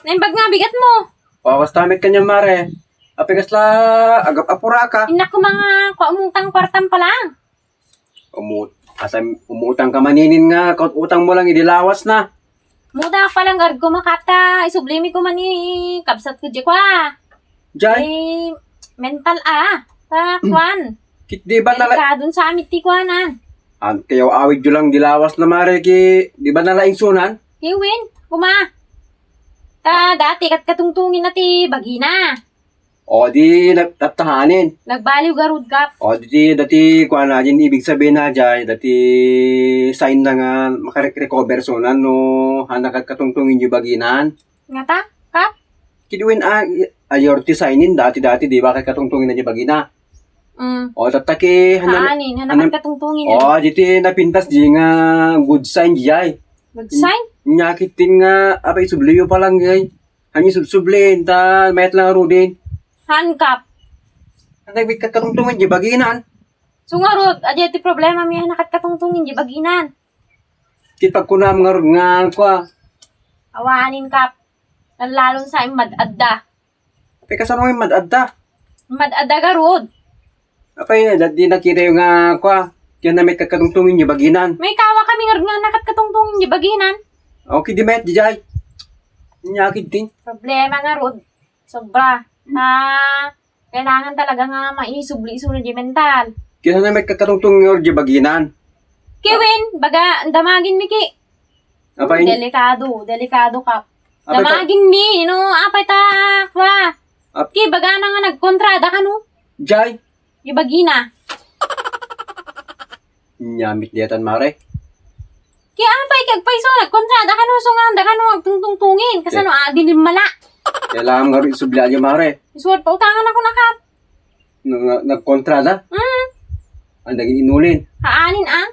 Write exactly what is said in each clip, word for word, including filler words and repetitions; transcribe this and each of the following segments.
Naimbag nga bigat mo. O, kasta met kanian, mare. Apay kasla agap-apuraka? Innak ko mga kua umutang kwartam pala. Umu-, asam, umutang ka maninin nga, kaut-utang mo lang, idi lawas na. Muda pa lang gargo makata, isubli mi ko mani, kabsat ko di kua. Jay? Eh, mental a. Ta, kwan. Kit di ba nala- Delikadon sa amit ti kuanan. An, kayaw awid yo lang di lawas na mare ki, di ba nalaingsunan? Kiwin, kuma. Ta, dati kat katungtungin na ti bagina. O, di nagtatahanin. Nagbaliw garud, Kap. O, di, dati, kuana, din ibig sabihin na, jay, dati sign na nga makarek-recover sunan no, hana kat katungtungin di baginan. Ngata, Kap? Kiduin, a, ayor ti sign in, dati, dati, di ba, kat katungtungin na di bagina. Mm. O, tattaki, hana, Haanin, hana hana, kat katungtungin na. O, diti napintas di nga good sign, jay. Good sign? Nyakit din nga, apay, isubliyo pa lang, jay. Ania subsublin, ta mayat lang ngaruden. Haan, Kap. Ania met kat katungtungin di baginan. So ngarud, adi ti problema mi, ania kat katungtungin di baginan. Ket pagkunam ngarud nga, kua. Awanen, Kap. Lalon sa mad-adda. Apay kasano nga mad-adda? Mad-adda garud. Apay, da-, di nakita yo nga, kua, diyan na met kat katungtungin di baginan. May kawa kami ngarud nga ania kat katungtungin di baginan. Okay, di met, di jay. Nyakit din. Problema ngarud. Sobra. Ah, kailangan talaga nga maisubli isu na di mental. Kaya na met kat katungtungin di baginan. Kiwin, baga, damagin mi ki. Apay? Delikado, delikado, Kap. Apay ta- Damagin mi, no, apay ta, kua. Ap- Ki, baga na nga nagkontrada kano. Jay? Di bagina. Nyamit di atan, mare. Ki, apay, ki, agpayso, nagkontrada kano, so nga, da kano, agtungtungtungin. Kasano, Eh. Ah, dilim mala. Kailangan nga rin isubli aja, mare. Isuwat pa utangan ako na, Kap. Nga, nga, nagkontrada? Mm. Ang daging inulin. Haanin, ah?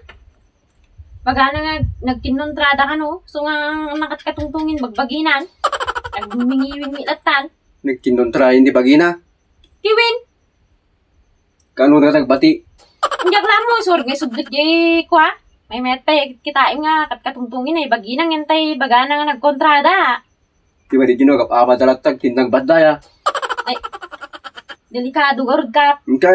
Pagana nga nagkinontrada kano, so nga ania kat katungtungin bagbaginan. Nagmingiwing ni latan. Nagkinontra, hindi bagina. Kiwin. Kano nga nagbati? Hindi ako lang mo, sure nga isublit di kua. May met pa, kita nga kat katungtungin ay bagina, ngentay bagana nga nagkontrada. Di ba di Ginoo, kap-, apat a lattag, tindang badaya. Ay, delikado garud, Kap. Ingka,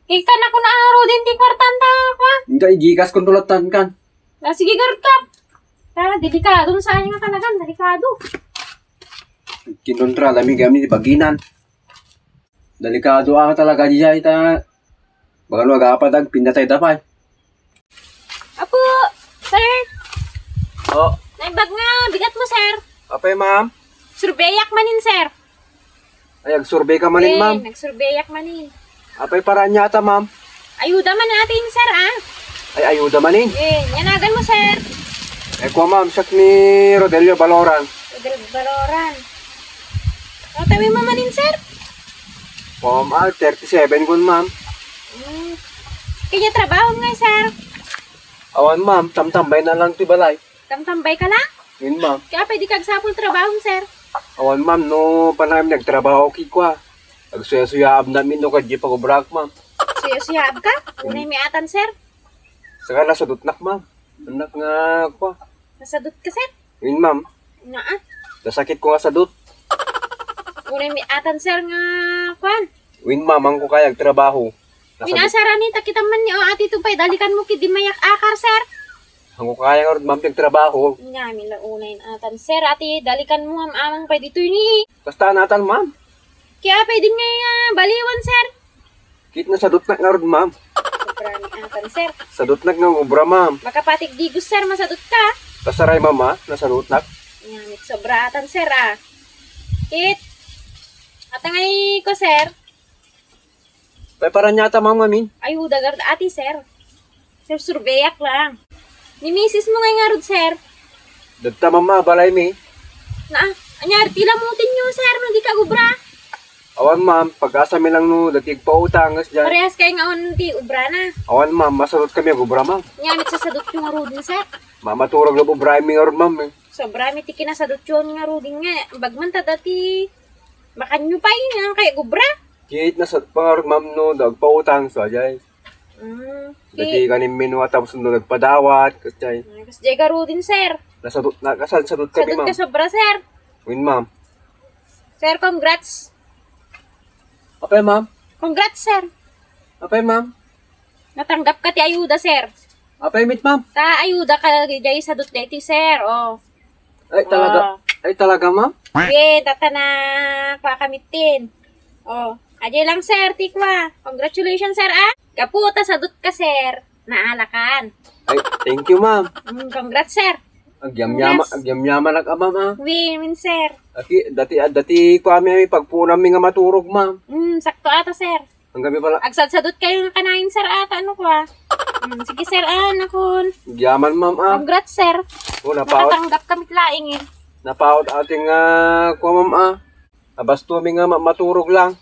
Kay kan ako na aro din ti kwartam ta, kwa? Ingka, igikas kon tulatan kan. Ah, sige, garud, Kap. Ah, delikado na sa nga talagan, delikado. Kinontra, lami kami di baginan. Delikado a talaga di ay ta. Baka no agapadag, pinatay da pay. Apo, sir. Oh. Naimbag nga bigat mo, sir. Apay, ma'am? Surveyak manin, sir. Ay, agsurvey ka manin, Eh, ma'am? Nagsurveyak manin. Apay, paraan niya ata, ma'am? Ayuda man atin, sir, ah. Ay, ayuda manin? Eh, yanagan mo, sir. Eh, kuwa, ma'am, siak ni Rodelio Baloran. Rodelio Baloran. Ano tawi mo manin, sir? Ma'am, ah, thirty-seven kun, ma'am. Hmm. Kanya trabaho nga, sir? Awan, ma'am. Tamtambay na lang ti balay. Tamtambay ka lang? Yun, ma'am. Kaya pwede ka agsapul trabaho, sir? Awan, ma'am. No, panay nagtrabaho ki kwa. Agsuya-suyaab na min no kadya pag-obrak, ma'am. Suya-suyaab ka? Hmm. Unay mi atan, sir. Saka nasadutnak, ma'am. Anak nga, kwa. Nasadut ka, sir? Win, ma'am. Naa. Nasakit ko nga sadut. Unay mi atan, sir, nga kwan. Win, ma'am, ang ko kaya agtrabaho. Win, nasarani, takita man ni, o, ati to pay, dalikan mo kidi mayak akar, sir. Ang ko kaya nga rod, ma'am, agtrabaho. Nga, mila unay atan, sir. Ati, dalikan mo, am, amang pay ditoy ni. Basta natan, ma'am. Kaya pwede nga, ah, baliwan, sir. Kit nasadutnak ngarud, ma'am. Sobra ni atan, sir. Sadutnak nga obra, ma'am. Makapatik digos, sir, masadut ka. Kasaray, ma'am, ah, nasadutnak. Yan, sobra atan, sir, ah. Kit, atangay ko, sir. Pay, para niya ta, ma'am, amin. Ay, udagar ati, sir. Sir, surveyak lang. Ni misis mo ngay ngarud, sir. Dagta, ma'am, ah, balay mi. Na, anyar, ti lamutin nyo, sir, no di ka gubra. Awan, ma'am, pag-asa mi lang no, dati agpautang, gas dyan. Parehas kayo nga on ti ubra na. Awan, ma'am, masadut kami agubra, ma'am. Nyamit sa sadut yung ngarudin, sir. Ma'am, maturag na ubra mi ngarud, ma'am, eh. Sobra mi ti kinasadut yung ngarudin nga. Bagman ta dati, makanyo pa yun, nga kayo gubra. Kit na sa pangarud, ma'am, no, dagpautang, so, ajay. Mm, Dati ki- kanin menu at tapos no, nagpadawat, gas dyan. Mm, gas dyan garudin, sir. Nasadut, na, kasan, sadut kami, Sadut ma'am. Ka sobra, sir. Win, ma'am. Sir, congrats. Apay, ma'am? Congrats, sir. Apay, ma'am? Natanggap ka ti ayuda, sir. Apay, mit, ma'am? Ta ayuda ka jay sadut deti, sir. Oh. Ay, talaga. Ah. Ay, talaga, ma'am? Wen, tata na kwa kamitin. Oh. Ajay lang, sir, ti kwa. Congratulations, sir, ah. Gapu ta sadut ka, sir. Naalakan. Ay, thank you, ma'am. Mm, congrats, sir. Agyamyama, Congrats. agyamyamanak a, ma'am, ah. Wen, wen, sir. Aki, dati, dati ko ami, ami pagpunam mi nga maturog, ma'am. Mm, sakto ata, sir. Ang gabi pala. Agsadsadut kayo nga kanayon, sir, ata. Ano kwa? Mm, sige, sir, ah, nakun. Agyaman, ma'am, ah. Congrats, sir. Oh, napaot, Nakatanggap kami laing eh. napaot ating, ah, kuha, ma'am, ah. Abasto mi nga ma- maturog lang.